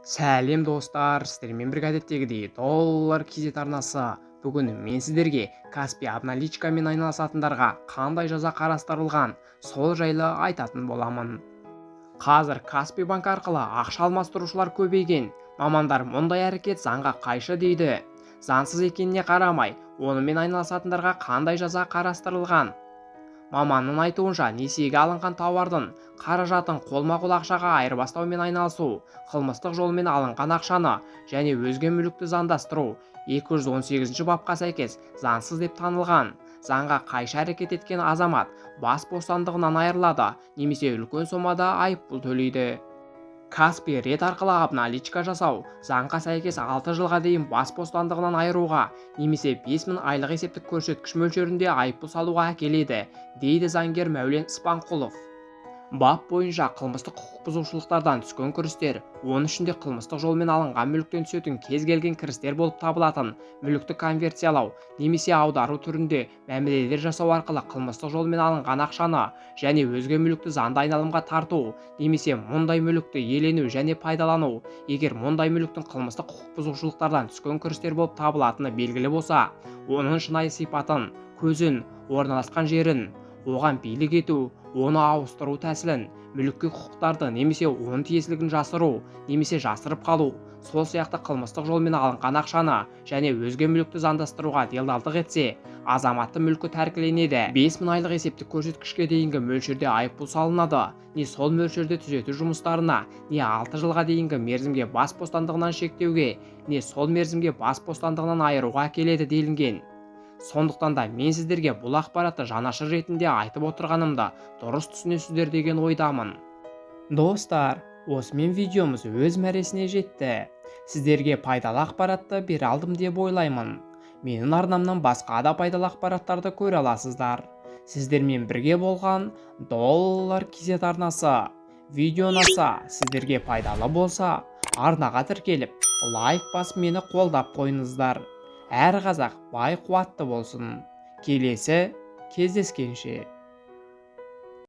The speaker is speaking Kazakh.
Сәлем, достар! Сіздермен бірге әдеттегідей Доллар KZ арнасы. Бүгін мен сіздерге Каспи обналичкамен айналысатындарға қандай жаза қарастырылған, сол жайлы айтатын боламын. Қазір Каспи банк арқылы ақша алмастырушылар көбейген. Мамандар мұндай әрекет заңға қайшы дейді. Заңсыз екеніне қарамай, онымен айналысатындарға қандай жаза қарастырылған? Маманның айтуынша, несиеге алынған тауардың қаражатын қолма-қол ақшаға айырбастаумен айналысу, қылмыстық жолмен алынған ақшаны және өзге мүлікті заңдастыру 218 бапқа сәйкес заңсыз деп танылған. Заңға қайшы әрекет еткен азамат бас бостандығынан айырылады немесе үлкен сомада айыппұл төлейді. Каспи Ред арқылы обналичка жасау заңға сәйкес 6 жылға дейін бас бостандығынан айыруға немесе 5000 айлық есептік көрсеткіш мөлшерінде айыппұл салуға әкеледі, дейді заңгер Мәулен Спанқұлов. Бап бойынша қылмыстық құқық бұзушылықтардан түскен кірістер, оның ішінде қылмыстық жолмен алынған мүліктен түсетін кез келген кірістер болып табылатын мүлікті конверсиялау немесе аудару түрінде мәмілелер жасау арқылы қылмыстық жолмен алынған ақшаны және өзге мүлікті заңды айналымға тарту немесе мұндай мүлікті иелену және пайдалану, егер мұндай мүліктің қылмыстық құқық бұзушылықтардан түскен кірістер болып табылатыны белгілі болса, оның шынайы сипатын, көзін, орналасқан жерін, оған билік ету, оны ауыстыру тәсілін, мүлікке құқықтарды немесе оның тиесілігін жасыру немесе жасырып қалу, сол сияқты қылмыстық жолмен алынған ақшаны және өзге мүлікті заңдастыруға делдалдық етсе, азаматтың мүлкі тәркіленеді, 5000 айлық есептік көрсеткішке дейінгі мөлшерде айыппұл салынады, не сол мөлшерде түзету жұмыстарына, не 6 жылға дейінгі мерзімге бас бостандығынан шектеуге, не сол мерзімге бас бостандығынан айыруға әкеледі делінген. Сондықтан да мен сіздерге бұл ақпаратты жанашыр ретінде айтып отырғанымды дұрыс түсінесіздер деген ойдамын. Достар, осымен видеомыз өз мәресіне жетті. Сіздерге пайдалы ақпаратты бере алдым деп ойлаймын. Менің арнамнан басқа да пайдалы ақпараттарды көре аласыздар. Сіздермен бірге болған Доллар KZ арнасы. Видео ұнаса, сіздерге пайдалы болса, арнаға тіркеліп, лайк басып, мені қолдап қойыңыздар. Әр қазақ бай, қуатты болсын. Келесі кездескенше!